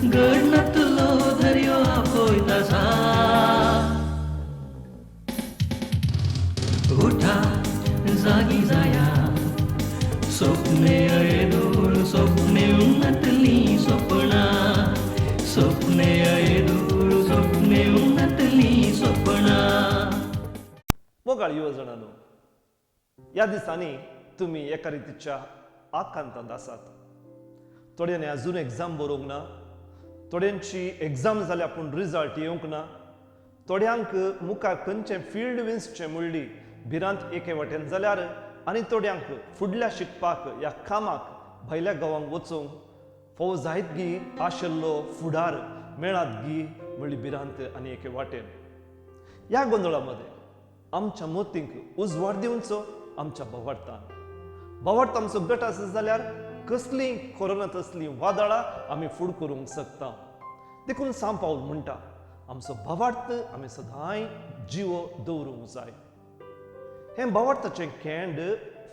घडनातलो दर्यो आपयत आसा. उठा जागी जाया, स्वप्ने येदोळ स्वप्ने उन्नतली स्वप्ना, स्वप्ने येदोळ स्वप्ने उन्नतली स्वप्ना. मोगाळ युवजणांनो, ह्या दिसांनी तुमी एका रितीच्या आकांतांत आसात. थोड्यांनी अजून एग्जाम बरोवंक ना, थोड्यांची एग्जाम जाल्या पूण रिजल्ट येवंक ना, थोड्यांक मुखार खंयचें फिल्ड विंचचें म्हणली भिरांत एके वाटेन जाल्यार आनी थोड्यांक फुडल्या शिकपाक ह्या कामाक भायल्या गांवांक वचूंक फोव जायत गी, आशिल्लो फुडार मेळत गी म्हणली भिरांत आनी एके वाटेन. ह्या गोंदळा मदें आमच्या मतींक उजवाड दिवचो आमच्या भावार्थान. भावार्थ आमचो गट आसत जाल्यार कसलीं कोरोना तसलीं वादळां आमी फूड करूंक शकता. देखून सांव पावल म्हणटा, आमचो भावार्थ आमी सदांय जिवो दवरूंक जाय. हें भावार्थाचें कॅन्ड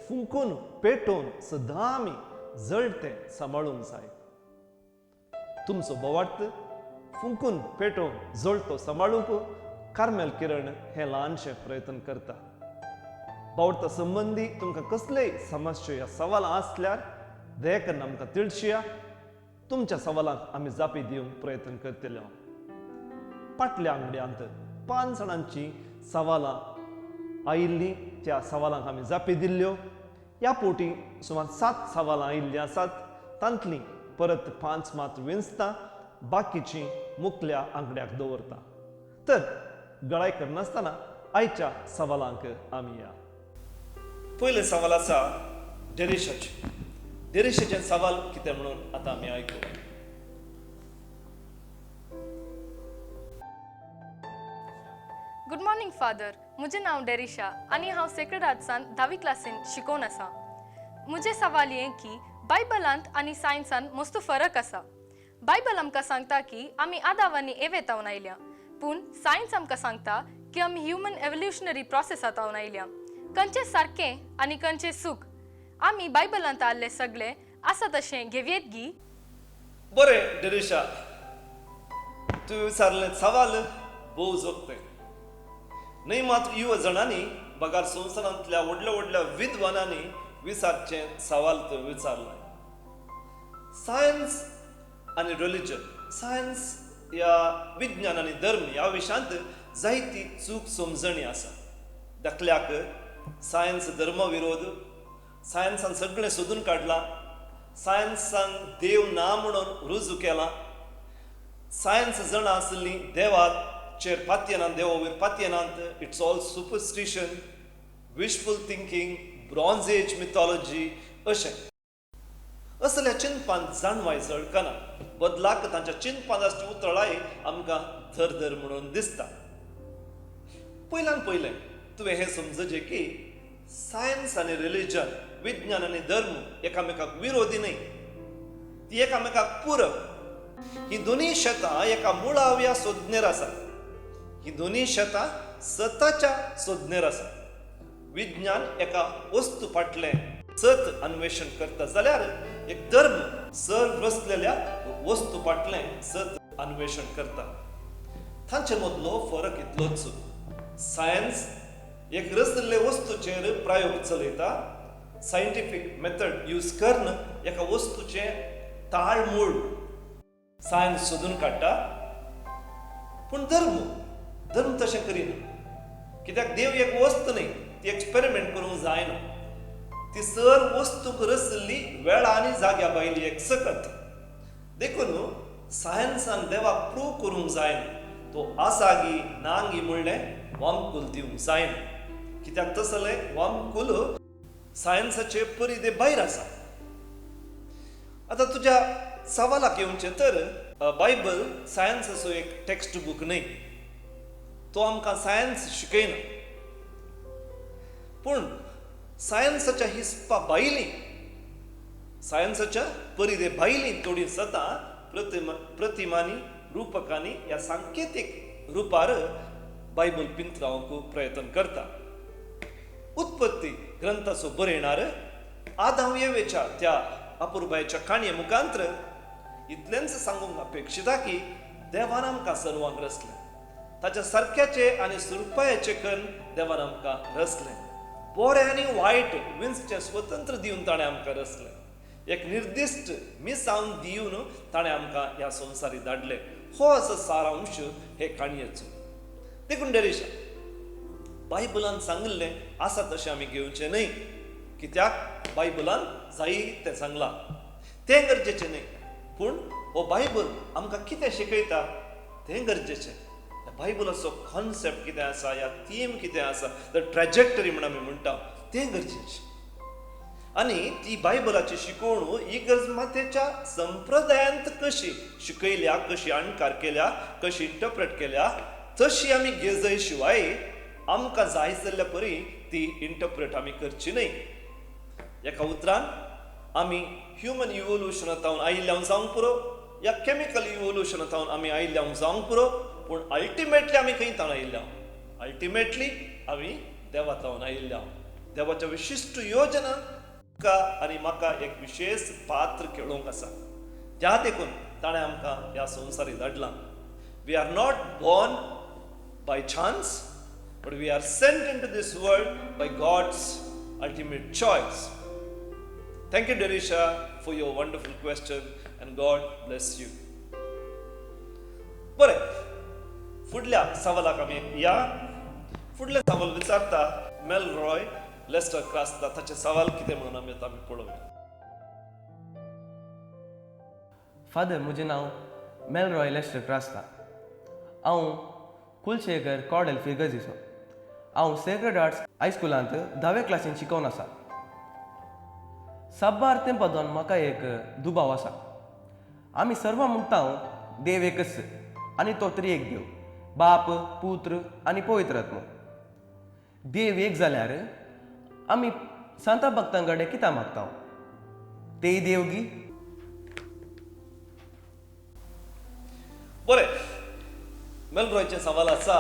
फुंकून पेटोवन सदां आमी जळतें सांबाळूंक जाय. तुमचो भावार्थ फुंकून पेटोवन जळतो सांबाळूंक कार्मेल किरण हें ल्हानशें प्रयत्न करता. भावार्था संबंदी तुमकां कसलेय समस्या या सवालां आसल्यार दया करून आमकां तिळशिया. तुमच्या सवालांक आमी जापी दिवंक प्रयत्न करतले. फाटल्या आंगड्यांत 5 जाणांची सवालां आयिल्लीं, त्या सवालांक आमी जापी दिल्ल्यो. ह्या पोटी सुमार 7 सवालां आयिल्लीं आसात, तांतलीं परत 5 मात विंचता, बाकीचीं मुखल्या आंकड्याक दवरता. तर गळाय करनासतना आयच्या सवालांक आमी या. पयलें सवाल आसा डेरिशाचें. डेरिशाचें सवाल कितें म्हणून आतां आमी आयकूया. गुड मॉर्निंग फादर, म्हजें नांव डेरिशा आनी हांव सेक्रेड आर्ट्सान 10वी क्लासीन शिकोवन आसा. म्हजें सवाल हें की बायबलांत आनी सायन्सान मस्त फरक आसा. बायबल आमकां सांगता की आमी आदाव आनी एवेतावन आयल्या, पूण सायन्स आमकां सांगता की आमी ह्युमन एवोल्युशनरी प्रोसेसांतावन आयल्या. खंयचें सारकें आनी खंयचें चूक? आमी बायबलांत आसले सगळे आसा तशें घेवयेत गी? बरें डेरिशा, तुवें विचारलें सवाल भोव जोगतें. न्हय मात युवा जाणांनी बगार संवसारांतल्या व्हडल्या व्हडल्या विद्वानांनी विचारचें सवाल तुवें विचारलें. सायन्स आनी रिलिजन, सायन्स ह्या विज्ञान आनी धर्म ह्या विशयांत जायती चूक समजणी आसा. दाखल्याक सायन्स धर्मविरोध, सायन्सान सगळें सोदून काडलां, सायन्सान देव ना म्हणून रुजू केलां, सायन्स जाणां आसली देवाचेर पातयेनात, देवा वयर पातयेनात, it's all superstition, wishful thinking, bronze age mythology अशें. असल्या चिंतपान जाणवाय झळकना, बदलाक तांच्या चिंतपान आसची उतळाय आमकां धर धर म्हणून दिसता. पयल्यान पयलें तुवें हें समजचें की सायन्स आनी रिलिजन, विज्ञान आनी धर्म एकामेकाक विरोधी न्हय, ती एकामेकाक पूरक. ही दोनूय शेतां एका मुळाव्या सोदनेर आसात. ही दोनूय शेतां सताच्या सोदनेर आसात. विज्ञान एका वस्तू फाटलें सत अन्वेशण करता जाल्यार एक धर्म सर रचलेल्या वस्तू फाटलें सत अन्वेशण करता. तांचे मदलो फरक इतलोच, सायन्स एक रचलेले वस्तूचेर प्रयोग चलयता, सायंटिफीक मेथड यूज करून एका वस्तूचें ताळमूळ सायन्स सोदून काडटा. पूण धर्म धर्म तशें करिना, कित्याक देव एक वस्त न्हय, ती एक्सपेरिमेंट करूंक जायना. ती सर वस्तूक रचल्ली वेळा आनी जाग्या भायली एक सकत. देखून सायन्सान देवाक प्रूव करूंक जायना, तो आसा गी ना गी म्हणलें वामकूल दिवंक जायना, कित्याक तसलें वामकूल सायन्साचे परिधे भायर आसा. आतां तुज्या सवालाक येवचें तर बायबल सायन्साचो एक टॅक्स्ट बूक न्हय, तो आमकां सायन्स शिकयना. पूण सायन्साच्या हिसपा भायलीं, सायन्साच्या परिधे भायलीं थोडीं सतां प्रतिमांनी, रुपकांनी ह्या सांकेतीक रुपार बायबल पिंतरावंक प्रयत्न करता. उत्पत्ती ग्रंथाचो बरयणार आदाम येवेच्या त्या अपुरबायेच्या काणये मुखांत्र इतलेंच सांगूंक अपेक्षिता की देवान आमकां सर्वांक रचलें, ताच्या सारक्याचे आनी सुरपायाचे कन्न देवान आमकां रचलें. बरें आनी वायट विंचचें स्वतंत्र दिवन ताणें आमकां रचलें. एक निर्दिश्ट मिसावन दिवन ताणें आमकां ह्या संवसारी धाडलें. हो असो सारांश हे काणयेचो. देखून डेरिशा, बायबलान सांगिल्लें आसा तशें आमी घेवचें न्हय, कित्याक बायबलान जायतें सांगलां तें गरजेचें न्हय, पूण हो बायबल आमकां कितें शिकयता तें गरजेचें. ह्या बायबलाचो कॉन्सेप्ट कितें आसा, ह्या थीम कितें आसा, the trajectory म्हण आमी म्हणटा तें गरजेचें. आनी ती बायबलाची शिकवण इगर्ज मातेच्या संप्रदायांत कशी शिकयल्या, कशी अणकार केल्या, कशी इंटरप्रेट केल्या तशी आमी घेजय शिवाय आमकां जाय जाल्ल्या परी ती इंटरप्रेट आमी करची न्हय. एका उतरान आमी ह्युमन इवोल्युशना थावन आयिल्ल्या जावंक पुरो या केमिकल इवोल्युशना थावन आमी आयिल्ल्या जावंक पुरो, पूण अल्टिमेटली आमी खंय थावन आयिल्ल्या? अल्टिमेटली आमी देवा थावन आयिल्ल्या. देवाच्या विशिश्ट योजना तुका आनी म्हाका एक विशेश पात्र खेळोवंक आसा, त्या देखून ताणें आमकां ह्या संवसारी धाडलां. We are not born by chance, but we are sent into this world by God's ultimate choice. Thank you, Derisha, for your wonderful question, and God bless you. बरें, फुडल्या सवालाक आमी या. फुडलें सवाल विचारता मेलरॉय लेस्टर क्रास्ता. ताचें सवाल कितें म्हणून आमी आतां पळोवया. फादर, म्हजें नांव मेलरॉय लेस्टर क्रास्ता. हांव कुलशेखर कॉडेल फिगर्जीचो. हांव सेक्रेड आर्ट्स हायस्कुलांत धावे क्लासीन शिकोवन आसा. साबार तेंपा दोन म्हाका एक दुबाव आसा. आमी सर्व म्हणटा देव एकच आनी तो तरी एक देव, बाप, पुत्र आनी पवित्र आत्मो. देव एक जाल्यार आमी सांता भक्तां कडेन कित्याक मागता? तेय देवगी? बरें, मेलरॉयचें सवाल आसा,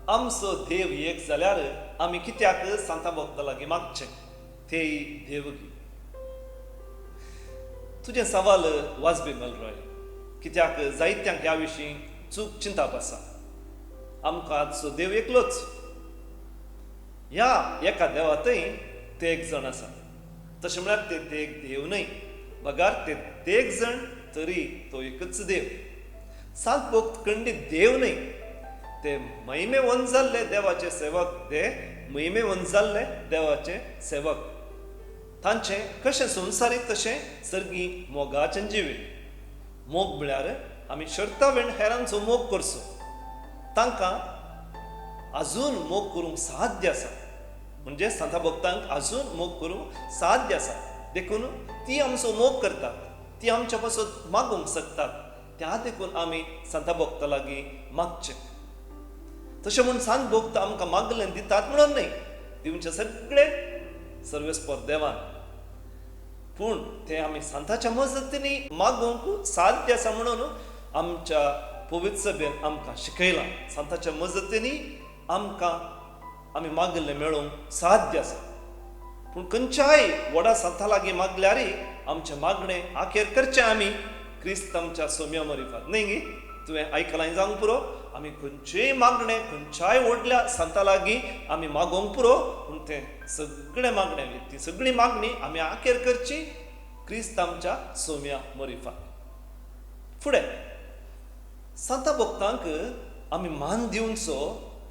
आमचो देव एक जाल्यार आमी कित्याक सांता भक्ता लागीं मागचें? तेय देवगी? तुजें सवाल वाजबी मेलरॉय, कित्याक जायत्यांक ह्या विशीं चूक चिंताप आसा. आमकां आजचो देव एकलोच, ह्या एका देवांतय ते एक जाण आसा. तशें म्हळ्यार ते एक देव न्हय, बगार ते एक जाण तरी तो एकच देव. सांत भक्त खंडीत देव न्हय, ते महिमे वन जाल्ले देवाचे सेवक. ते महिमे वन जाल्ले देवाचे सेवक. तांचें कशें संवसारीक तशें सर्गी मोगाचें जिवीत. मोग म्हळ्यार आमी शर्ता वेण हेरांचो मोग करचो. तांकां अजून मोग करूंक साध्य आसा, म्हणजे सांता भक्तांक अजून मोग करूंक साध्य आसा. देखून ती आमचो मोग करतात, ती आमच्या पासून मागूंक शकतात. त्या देखून आमी सांता भक्ता लागीं मागचें. तशें म्हूण सांत भक्त आमकां मागलें दितात म्हणून न्हय, दिवचें सगळें सर्वेस्पर देवान. पूण तें आमी सांताच्या मजतींनी मागूंक साध्य आसा म्हणून आमच्या पवित्र सभेन आमकां शिकयलां. सांताच्या मजतींनी आमकां आमी मागिल्लें मेळोवंक साध्य आसा. पूण खंयच्याय व्हडा सांता लागीं मागल्यार आमचें मागणें आखेर करचें आमी क्रिस्त आमच्या सोम्या मरिफात न्हय गी? तुवें आयकलां जावंक पुरो. आमी खंयचेय मागणें खंयच्याय व्हडल्या सांता लागीं आमी मागोवंक पुरो, पूण तें सगळें मागणें, ती सगळी मागणी आमी आखेर करची क्रिस्त आमच्या सोम्या मरिफात. फुडें सांता भक्तांक आमी मान दिवचो,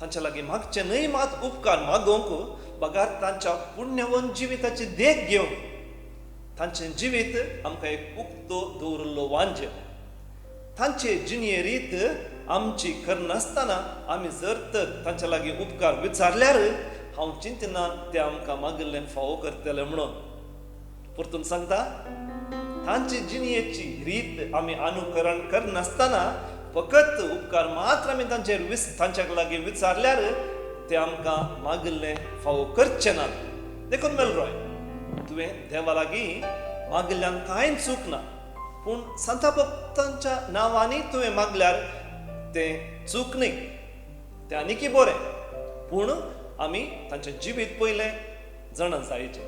तांच्या लागीं मागचें न्हय मात उपकार मागोवंक, बगार तांच्या पुण्यवन जिविताची देख घेवन तांचें जिवीत आमकां एक उक्तो दवरिल्लो वांजेल. तांचे जिणये रीत आमची करनासतना आमी जर तर तांच्या लागीं उपकार विचारल्यार हांव चिंतना ते आमकां मागिल्लें फावो करतले म्हणून. परतून सांगता, तांची जिणयेची रीत आमी अनुकरण करनासतना फकत उपकार मात्र आमी तांचेर तांच्या लागीं विचारल्यार ते आमकां मागिल्लें फावो करचे ना. देखून मेलरॉय, तुवें देवा लागीं मागिल्ल्यान कांय चूक ना, पूण सांता भक्तांच्या नांवांनी तुवें मागल्यार तें चूक न्हय, तें आनीकय बरें. पूण आमी तांचें जिवीत पयलें जाणा जायचें,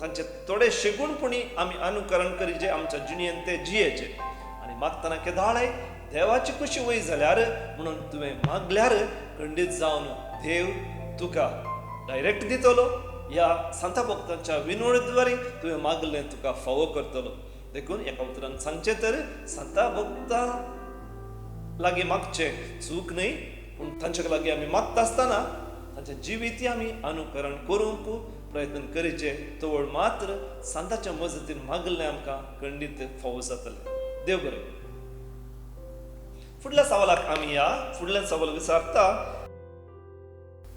तांचें थोडे शेगुणपणी आमी अनुकरण करीचे, आमच्या जिणयेन ते जियेचे आनी मागतना केदाळाय देवाची खुशी वय जाल्यार म्हणून तुवें मागल्यार खंडीत जावन देव तुका डायरेक्ट दितलो ह्या सांता भक्तांच्या विनवणीद्वारे तुवें मागलें तुका फावो करतलो. देखून एका उतरान सांगचें तर सांता भक्तां लागीं मागचें चूक न्हय, पूण तांच्या लागीं आमी मागता आसतना तांच्या जिवीत आमी अनुकरण करूंक प्रयत्न करचें. तवळ मात्र सांताच्या मजतीन मागलें आमकां खंडीत फावो जातलें. देव बरें. फुडल्या सवालाक आमी ह्या फुडल्या सवाल विचारता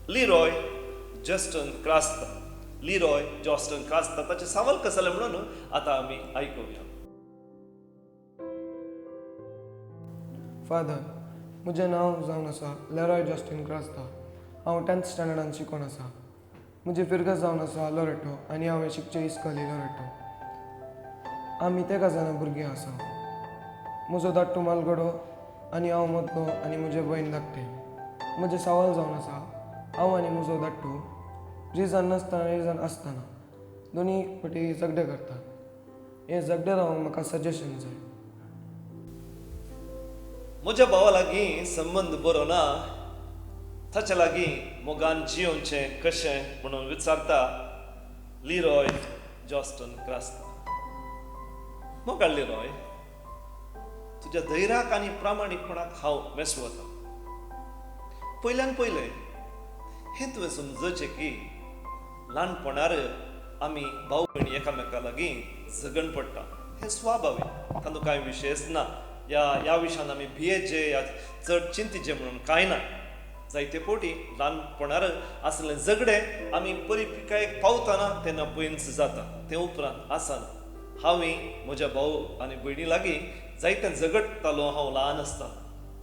लिरॉय जस्टन क्रास्ता. लिरॉय जॉस्टन क्रास्ता ताचें सवाल कसलें म्हणून आतां आमी आयकुया. फादर, म्हजें नांव जावन आसा लेरॉय जॉस्टीन क्रास्ता. हांव 10th स्टँडर्डान शिकोन आसा. म्हजी फिरगज जावन आसा लोरेटो आनी हांवें शिकचें इस्कॉली लोरेटो. आमी तेगा जाणां भुरगीं आसा. म्हजो धाकटो मालगडो आनी हांव मदलो आनी म्हजें भयण धाकटें. म्हजें सवाल जावन आसा हांव आनी म्हजो धाकटो रिजन नासतना रिजन आसतना दोनी फावटी झगडे करतात. हें झगडे रावंक म्हाका सजेशन जाय. म्हज्या भावा लागीं संबंद बरो ना, ताच्या लागीं मोगान जियोवचें कशें म्हणून विचारता लिरॉय जॉस्टन क्रास्ता. मोगाळ लिरॉय, तुज्या धैर्याक आनी प्रामाणीकपणाक हांव मेसवता. पयल्यान पयलें हें तुवें समजचें की ल्हानपणार आमी भाव भयणी एकामेका लागीं झगण पडटा, हें स्वाभावीक, तातूंत कांय विशेश ना. ह्या विशयान आमी भियेचे या चड चिंतिचे म्हणून कांय ना. जायते फावटी ल्हानपणार आसलें झगडें आमी परिपिकायेक पावतना तेन्ना पयस जाता, तें उपरांत आसना. हांवें म्हज्या भाव आनी भयणी लागीं जायतें झगडटालो हांव ल्हान आसतना,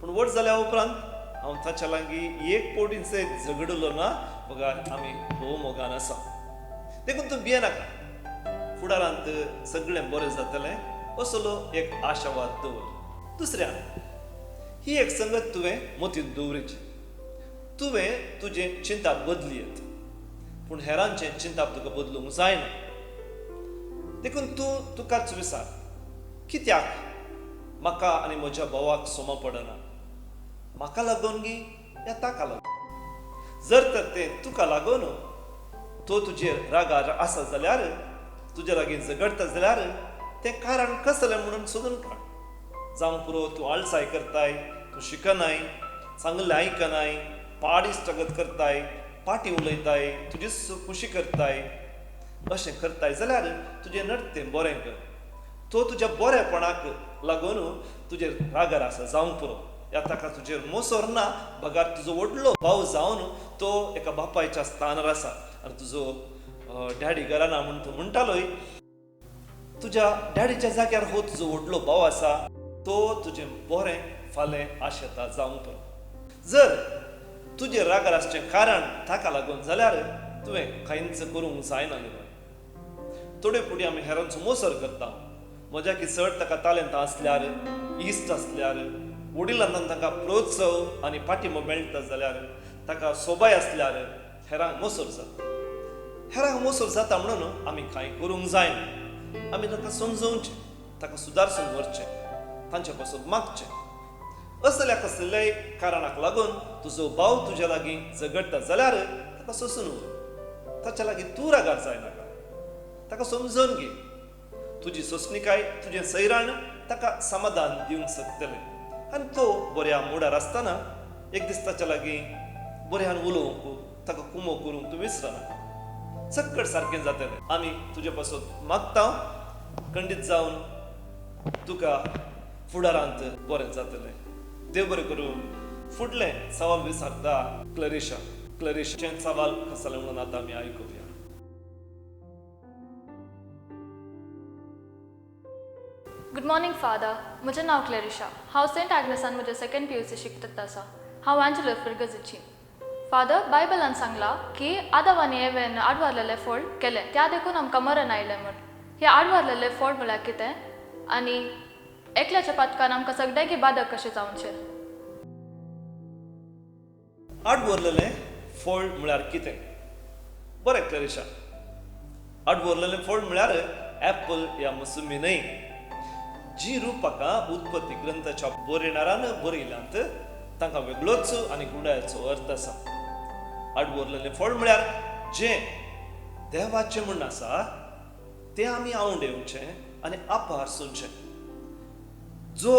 पूण व्हड जाल्या उपरांत हांव ताच्या लागीं एक फावटी सयत झगडलो ना, बगर आमी भोव मोगान आसा. देखून तूं भियेनाका, फुडारांत सगळें बरें जातलें असलो एक आशावाद दवर. दुसऱ्यान ही एक संगत तुवें मतींत दवरिची, तुवें तुजें चिंताप बदली येत, पूण हेरांचें चिंताप तुका बदलूंक जायना. देखून तूं तुकाच विचार, कित्याक म्हाका आनी म्हज्या भावाक सोमा पडना, म्हाका लागून गी या ताका लागून? जर तर तें तुका लागून तो तुजेर रागार आसा जाल्यार, तुज्या लागीं झगडटा जाल्यार तें कारण कसलें म्हणून सोदून काड. जावंक पुरो तूं आळसाय करताय, तूं शिकनाय, सांगलें आयकनाय, पाड इश्टागत करताय, पाटी उलयताय, तुजीच खुशी करताय, अशें करताय जाल्यार तुजें नडतें बरें कर. तो तुज्या बरेपणाक लागून तुजेर रागार आसा जावंक पुरो, या ताका तुजेर मोसोर ना, बगार तुजो व्हडलो भाव जावन तो एका बापायच्या स्थानार आसा आनी तुजो डॅडी घरा ना म्हूण तूं म्हणटालोय, तुज्या डॅडीच्या जाग्यार हो तुजो व्हडलो भाव आसा, तो तुजें बरें फालें आशेता जावंक पुरो. जर तुजें रागार आसचें कारण ताका लागून जाल्यार तुवें कांयच करूंक जायना. थोडे फुडें आमी हेरांचो मोसर करता, म्हज्या की चड ताका तालेंतां आसल्यार, इश्ट आसल्यार, वडिलांना ताका प्रोत्साह आनी पाठिंबो मेळटा जाल्यार, ताका सोबाय आसल्यार हेरांक मोसर जाता. हेरांक मोसर जाता म्हणून आमी कांय करूंक जायना. आमी ताका समजोवचें, ताका सुदारसून व्हरचें, तांचे पासून मागचें. असल्या कसल्याय कारणाक लागून तुजो भाव तुज्या लागीं झगडटा जाल्यार ताका सोंसून व्हर, ताच्या लागीं तूं रागार जायनाका, ताका समजून घे. तुजी सोंसणीकाय, तुजें सैराण ताका समाधान दिवंक शकतलें आनी तो बऱ्या मुडार आसतना एक दीस ताच्या लागीं बऱ्यान उलोवंक, ताका कुमो करूंक तूं विसरनाका. सक्कड सारकें जातलें. आमी तुजे पासून मागता, खंडीत जावन तुका फुडारांत बरें जातलें. देव बरें करूं. फुडलें सवाल विचारता क्लरिशा. क्लरिशाचें सवाल कसलें म्हणून आतां आमी आयकुया. गुड मॉर्निंग फादर, म्हजें नांव क्लरिशा. हांव सेंट आग्नेसान म्हजें सेकंड PUC शिकतात आसा. हांव आंजेलो फिरगजीची. फादर, बायबलान सांगलां की आदाव आनी एवेन आडवारलेलें फळ केलें, त्या देखून आमकां मरण आयलें म्हूण. हें आडवारलेलें फळ म्हळ्यार कितें आनी एकल्याच्या पातकान आमकां सगळ्यांकी बादक कशें जावचें? आडवरलेलें फळ म्हळ्यार कितें? बरें क्लरिशा, आडवरलेलें फळ म्हळ्यार एप्पल या मोसंबी न्हय. जीं रुपकां उत्पत्ती ग्रंथाच्या बरयणारान बरयल्यांत तांकां वेगळोच आनी गुंडायाचो अर्थ आसा. आडवरलेलें फळ म्हळ्यार जें देवाचें म्हूण आसा तें आमी आवंडेवचें आनी आपारसुचें. जो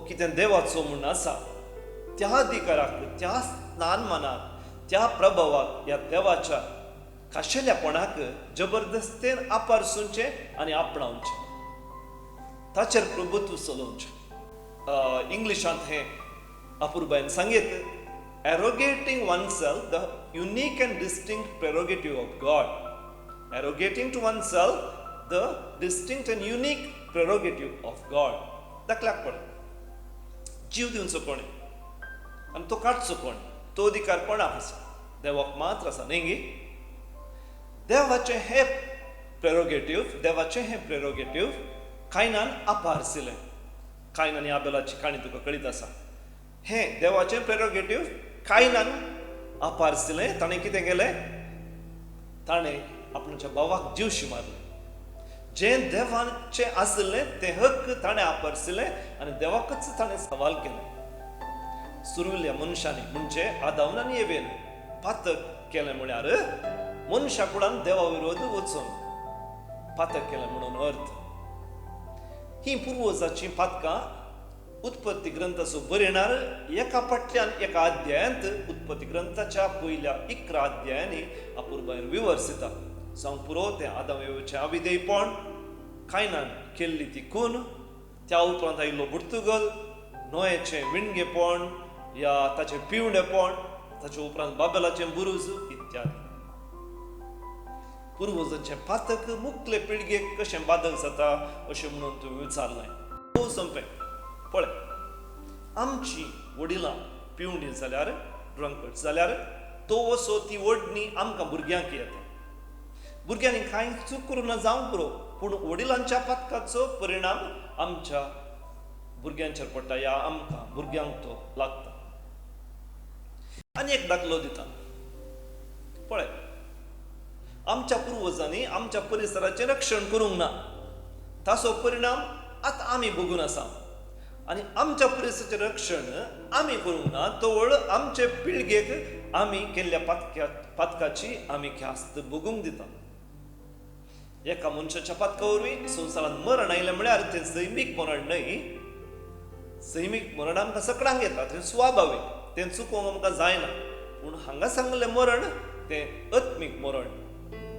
कितें देवाचो म्हूण आसा त्या अधिकाराक, त्या स्थानमानाक, त्या प्रभावाक, ह्या देवाच्या खाशेल्यापणाक जबरदस्तेन आपारसुचें आनी आपणावचें, ताचेर प्रभुत्व चलोवचें. इंग्लिशांत हें अपुरबायन सांगीत, arrogating oneself the unique and distinct prerogative of God. Arrogating to oneself the distinct and unique prerogative of God. दाखल्याक पळय, जीव दिवचो कोणें आनी तो काडचो कोण, तो अधिकार कोणाक आसा? देवाक मात्र आसा न्ही गी? देवाचें हें प्रेरोगेटीव, देवाचें हें प्रेरोगेटीव कायनान आपारसिलें. कायन आनी आबेलाची काणी तुका कळीत आसा. हें देवाचें प्रेरोगेटीव कायनान आपारसिलें. ताणें कितें केलें? ताणें आपणाच्या भावाक जीवशी मारलें. जें देवाचें आशिल्लें तें हक्क ताणें आपारसिलें आनी देवाकच ताणें सवाल केलें. सुरविल्ल्या मनशांनी म्हणजे आदावन आनी एवेन पातक केलें म्हळ्यार मनशा कुळान देवा विरोध वचून पातक केलें म्हणून अर्थ. ही पुर्वजाचीं पातकां उत्पत्ती ग्रंथाचो बरयणार एका फाटल्यान एका अध्यायांत उत्पत्ती ग्रंथाच्या पयल्या 11 अध्यायांनी अपुरबायेन विवर्सिता. जावंक पुरो तें आदाम एवेचें अविधेयपण, कायनान केल्ली ती खून, त्या उपरांत आयिल्लो पुर्तुगल, नोयेचें विणगेपण या ताचें पिवणेपण, ताचे उपरांत बाबेलाचें बुरुज इत्यादी. पुर्वजांचें पातक मुखले पिळगेक कशें बादक जाता अशें म्हणून तुवें विचारलें. भोव सोंपें. पळय, आमची वडिलां पिवणी जाल्यार, ड्रंकर्ड जाल्यार तो वसो ती ओडणी आमकां भुरग्यांक येता. भुरग्यांनी कांय चूक करूं ना जावंक पुरो, पूण वडिलांच्या पातकाचो परिणाम आमच्या भुरग्यांचेर पडटा या आमकां भुरग्यांक तो लागता. आनी एक दाखलो दिता. पळय, आमच्या पुर्वजांनी आमच्या परिसराचें रक्षण करूंक ना, ताचो परिणाम आतां आमी भोगून आसा. आनी आमच्या परिसराचें रक्षण आमी करूंक ना तवळ आमचे पिळगेक आमी केल्ल्या पातकाची आमी ख्यास्त भोगूंक दिता. एका मनशाच्या पातका वरवीं संवसारांत मरण आयलें म्हळ्यार तें सैमीक मरण न्हय. सैमीक मरण आमकां सकडांक येता, तें स्वाभावीक, तें चुकोवंक आमकां जायना. पूण हांगा सांगलें मरण तें आत्मीक मरण,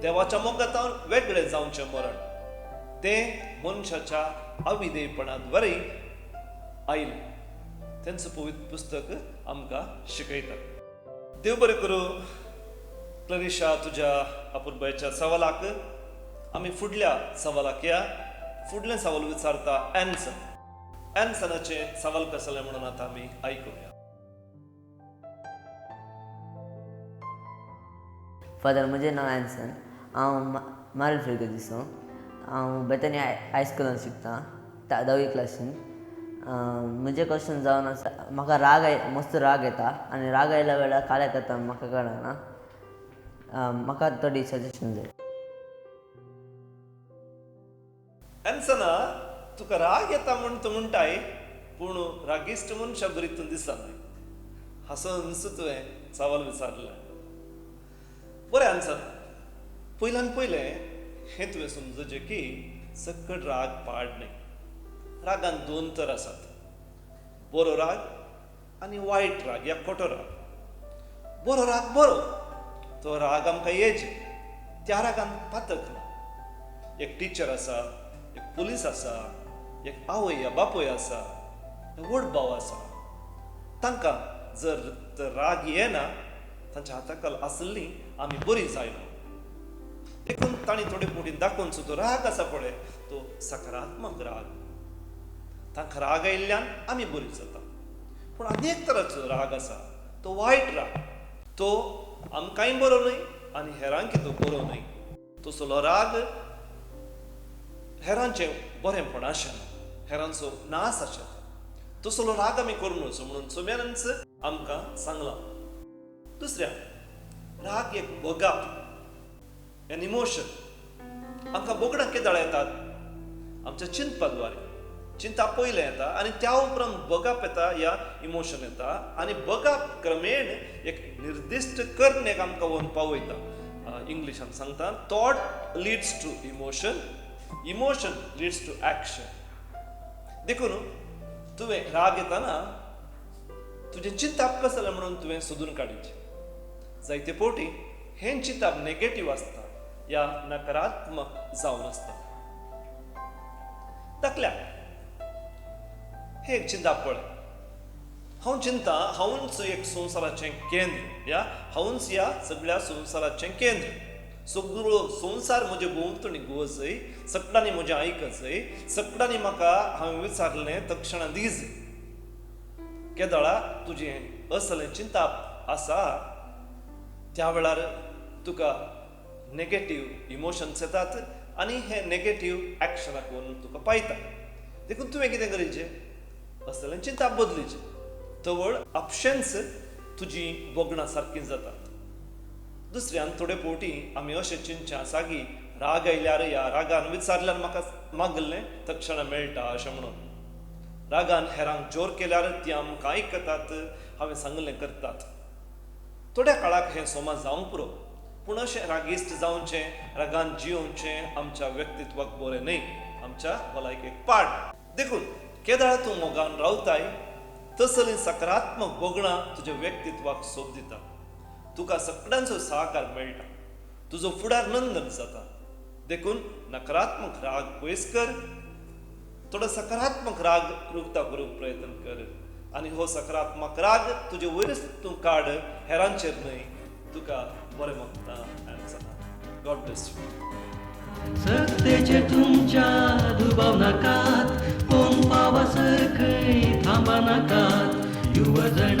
देवाच्या मोगांत वेगळें जावचें मरण, तें मनशाच्या अविधेयपणाद्वारे आयलें. तेंच पवित्र पुस्तक आमकां शिकयता. देव बरें करूं क्लरिशा, तुज्या अपुरबायेच्या सवालाक. आमी फुडल्या सवालाक या. फुडलें सवाल विचारता एन्सन. एन्सनाचें सवाल कसलें म्हणून आतां आमी आयकुया. फादर, म्हजें नांव एन्सन. हांव मारल फिर्गजीचो. हांव बेतनी हायस्कुलान शिकता, 10वी क्लासीन. म्हजें क्वेश्चन जावन आसा, म्हाका राग मस्त राग येता आनी राग आयल्या वेळार काल्या करता म्हाका कळना. म्हाका थोडी सजेशन जाय. एन्सना, तुका राग येता म्हूण तूं म्हणटाय, पूण रागिश्ट मनशा बरी तूं दिसना. हांसून तुवें सवाल विचारलें. बरें एन्सन, पयल्यान पयलें हें तुवें समजुचें की सकट राग पाड न्हय. रागान दोन तर आसात, बरो राग आनी वायट राग या खोटो राग. बरो राग बरो, तो राग आमकां येचे, त्या रागान पातक ना. एक टिचर आसा, एक पुलीस आसा, एक आवय या बापूय आसा, व्हड भाव आसा, तांकां जर राग येना तांच्या हाताखाल आसली आमी बरी जायना. देखून तांणी थोडे फावटी दाखोवन सुद्दां राग आसा पळय तो सकारात्मक राग, तांकां राग आयिल्ल्यान आमी बरी जाता. पूण आनी एक तराचो राग आसा तो वायट राग, तो आमकांय बरो न्हय आनी हेरांक तो बरो न्हय. तसलो राग हेरांचें बरेंपण आसना, हेरांचो नाश आसता. तसलो राग आमी करूं नजो म्हणून सोम्यानच आमकां सांगलां. दुसऱ्या, राग एक भोगाप, एन इमोशन. आमकां भोगणां केदाळ येतात? आमच्या चिंतपा द्वारे. चिंता पयलें येता आनी त्या उपरांत बगप येता या इमोशन येता आनी बगप क्रमेण एक निर्दिश्ट करणेक आमकां व्हरून पावयता. इंग्लिशान सांगता, thought leads to emotion, emotion leads to action. देखून तुवें राग येताना तुजें चिंताप कसलें म्हणून तुवें सोदून काडचें. जायते फावटी हें चिंताप नेगेटीव आसता या नकारात्मक जावन आसता. दाखल्या हें एक चिंताप पळय, हांव चिंता हांवूच एक संवसाराचें केंद्र, ह्या हांवूच ह्या सगळ्या संवसाराचें केंद्र, सगळो संवसार म्हजे भोंवतणी घुंवजय, सगळ्यांनी म्हजें आयकजय, सगळ्यांनी म्हाका हांवें विचारलें तक्षणा these. केदळा तुजें असलें चिंताप आसा त्या वेळार तुका नेगेटीव इमोशन्स येतात आनी हे नेगेटीव एक्शनाक व्हरून तुका पायता. देखून तुवें कितें करीचें, असलें चिंताप बदलीचें, तवळ ऑप्शन्स तुजी भोगणां सारकीं जातात. दुसऱ्यान थोडे फावटी आमी अशें चिंतचें आसा की राग आयल्यार ह्या रागान विचारल्यार म्हाका मागलें तक्षणा मेळटा अशें म्हणून, रागान हेरांक जोर केल्यार ती आमकां आयकतात, हांवें सांगलें करतात. थोड्या काळाक हें सोमा जावंक पुरो, पूण अशें रागिश्ट जावचें, रागान जियोवचें आमच्या व्यक्तित्वाक बरें न्हय, आमच्या भलायकेक पाड. देखून केदळा तूं मोगान रावताय तसलीं सकारात्मक भोगणां तुज्या व्यक्तित्वाक सोब दिता, तुका सगळ्यांचो सहकार मेळटा, तुजो फुडार नंदन जाता. देखून नकारात्मक राग पयस कर, थोडो सकारात्मक राग रुगता करूंक प्रयत्न कर आनी हो सकारात्मक राग तुजे वयरच तूं काड, हेरांचेर न्हय. तुका बरें मागता. God bless you. सत्तेचे तुमच्या दुबाव नाकात, कोण पावस खंय थांबा नाकात, युवजण.